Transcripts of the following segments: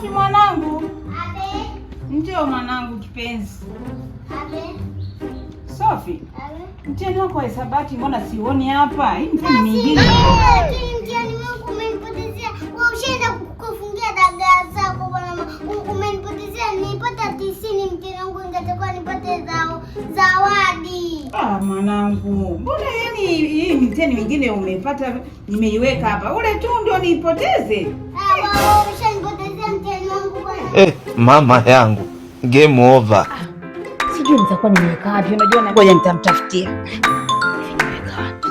Sofi mwanangu. Abe. Njoo mwanangu kipenzi. Abe. Sofi. Abe. Mtihani wako wa hisabati mbona sioni hapa? Hii mtihani mingine. Lakini mtihani wangu umenipotezea. Wewe ushaenda kufungia dagaa zako bwana. Umenipotezea, nilipata 90 mtihani wangu ingetakuwa nipate zawadi. Ah, mwanangu. Mbona yani hii mtihani mingine umepata nimeiweka hapa. Ule tu ndio niipoteze. Ah, wewe ushanipotezea mtihani wangu bwana. Mama yangu, game over. Sijui nitakuwa nimeweka wapi, unajua na ngoja nitamtafutia. Hivi nimeweka wapi?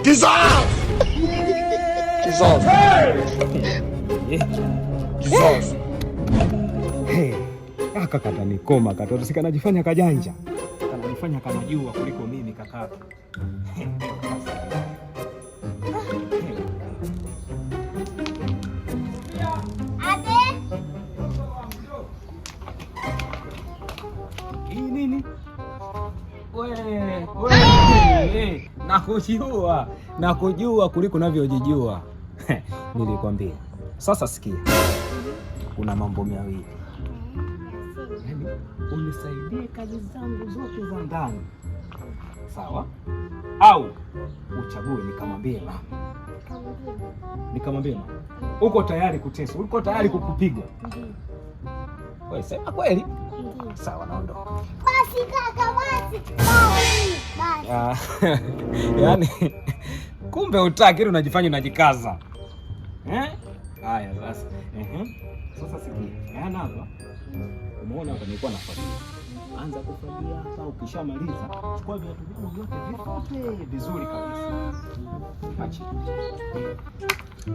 Jesus! Jesus! Jesus! Hey, aka katanikoma katoto si kanajifanya kajanja, kanajifanya kanajua kuliko mimi kaka. Abe. Hii nini? We, we, hey, nakujua, nakujua kuliko unavyojijua. Nilikwambia. Sasa sikia, kuna mambo mawili. Yaani, unisaidie kazi zangu zote za ndani, sawa? Au uchague nikamwambie mama, nikamwambie mama, uko tayari kuteswa, uko tayari kukupiga? Wewe sema kweli. Sawa, naondoka. Basi kaka, basi. Basi. Basi. Ah, yaani kumbe utaki ili unajifanya unajikaza. Eh? Haya sasa. Ehe. Sasa sikia. Yaani hapa umeona hapa nilikuwa nafagia. Anza kufagia hapa, ukishamaliza chukua viatu vyangu vyote vifute vizuri kabisa. Acha.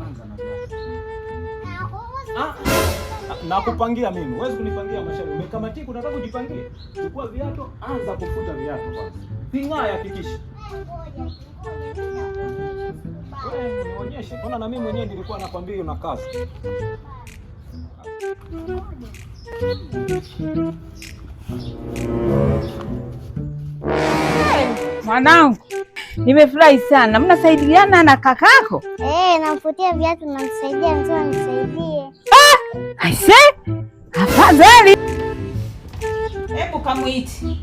Anza na viatu. Ah, nakupangia mimi. Huwezi kunipangia mashauri. Umekamatika unataka kujipangia. Chukua viatu, anza kufuta viatu kwanza. Ving'aa, hakikisha. Wewe nionyeshe. Mbona na mimi mwenyewe nilikuwa nakwambia una kazi. Mwanangu, nimefurahi sana. Mnasaidiana na kakako? Eh, namfutia viatu namsaidia, mzee anisaidie. Aise, afadhali. Hebu kamuite.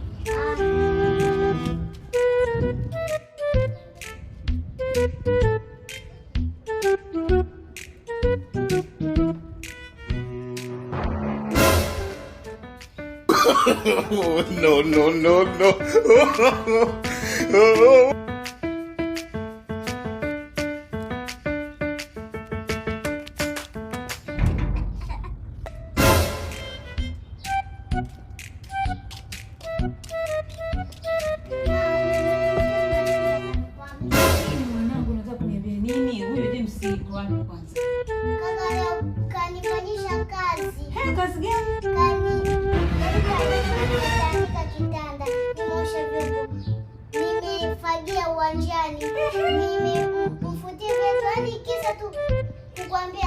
No, no, no, no. Nini mwanangu, unataka kuniambia nini? Huyo James yuko wapi kwanza? Kaka leo kanifanyisha kazi. He, kazi gani? Kani kitanda, nimeosha vyombo, nimefagia uwanjani, nimemfutia viatu, yaani kisa tu kukwambia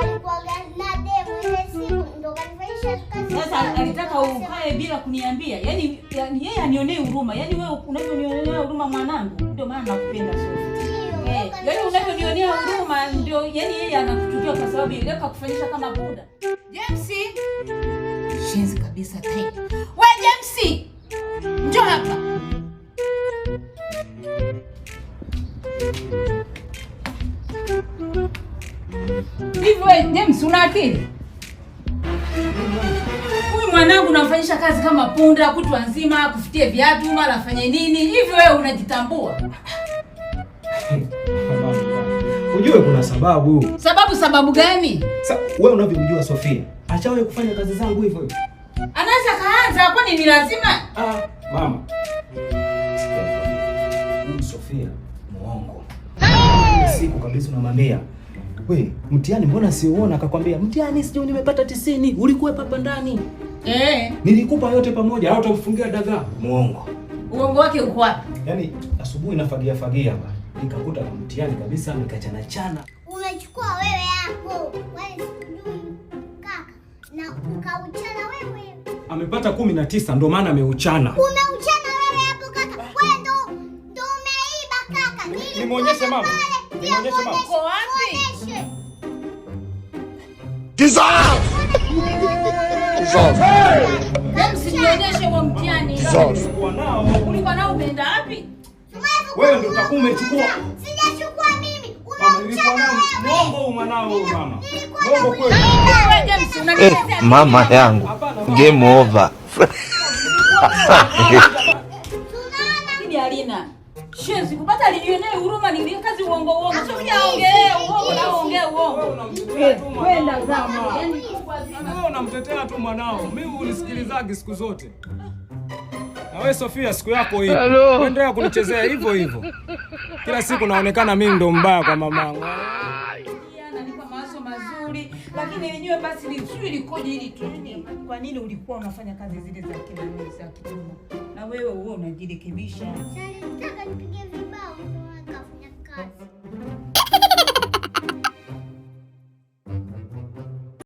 alikuwa na demu ile siku ndo kanifanyisha kazi. Sasa alitaka ukae bila kuniambia. Yaani yeye anionee huruma. Yaani wewe unavyonionea huruma mwanangu, ndio maana nakupenda Sofi. Ndio, Eh, yaani unavyonionea huruma ndio yaani yeye anakuchukia kwa sababu ile kakufanyisha kama buda. James. Shenzi kabisa tena. We James! Njoo hapa. Hivi wewe James una akili? Huyu mwanangu unamfanyisha kazi kama punda kutwa nzima, kufutie viatu, mara afanye nini? Hivi wewe unajitambua? Ujue kuna sababu. Sababu gani? Sa, wewe unavyomjua Sofia, ashawahi kufanya kazi zangu hivyo hivyo. Anaweza kaanza, kwani ni lazima? Ah, mama. Sikia, huyu Sofia muongo. Siku kabisa unamwambia, "We, mtihani mbona siuona?" Akakwambia, "Mtihani sijui nimepata 90, ulikuwa hapa ndani." Eh, Nilikupa yote pamoja, au utamfungia dagaa. Muongo. uongo wake uko wapi? Yaani asubuhi nafagia fagia hapa. Nikakuta mtihani kabisa nikachana chana. Umechukua wewe hapo. Wewe sikujui kaka. Na ukauchana wewe. Amepata 19 ndio maana ameuchana. Umeuchana wewe hapo kaka. Wewe ndo umeiba kaka. Nimuonyeshe mama. Ndio, Nimuonyeshe mama. Uko wapi? Muonyeshe. Jesus! Jesus! James, nionyeshe huo mtihani. Jesus! Nilikuwa nao. Ulikuwa nao umeenda wapi? Wewe ndio utakuwa umechukua. Sijachukua mimi. Mama, nilikuwa Umeuchana nao. wewe. Mwongo huyu mwanao huyu mama. Nilikuwa Mwongo kweli. Wewe James, unanichezea. Mama yangu. Game over. Lakini Alina, shenzi kupata alinionea huruma nilie kazi uongo uongo. Sio kuja ongee uongo na ongee uongo. Wewe unamtetea tu Kwenda mwanao. zama. Yaani kubwa zima. Wewe unamtetea tu mwanao. Mimi unisikilizagi siku zote. Na wewe Sofia, siku yako hii. Endelea kunichezea hivyo hivyo. Kila siku naonekana mimi ndo mbaya kwa mamangu. Ananipa mawazo mazuri, lakini yenyewe basi ni sijui likoje ili tu. Kwa nini ulikuwa unafanya kazi zile za kinani za kitumwa? Na wewe uwe unajirekebisha. Sasa nitaka nipige viboko.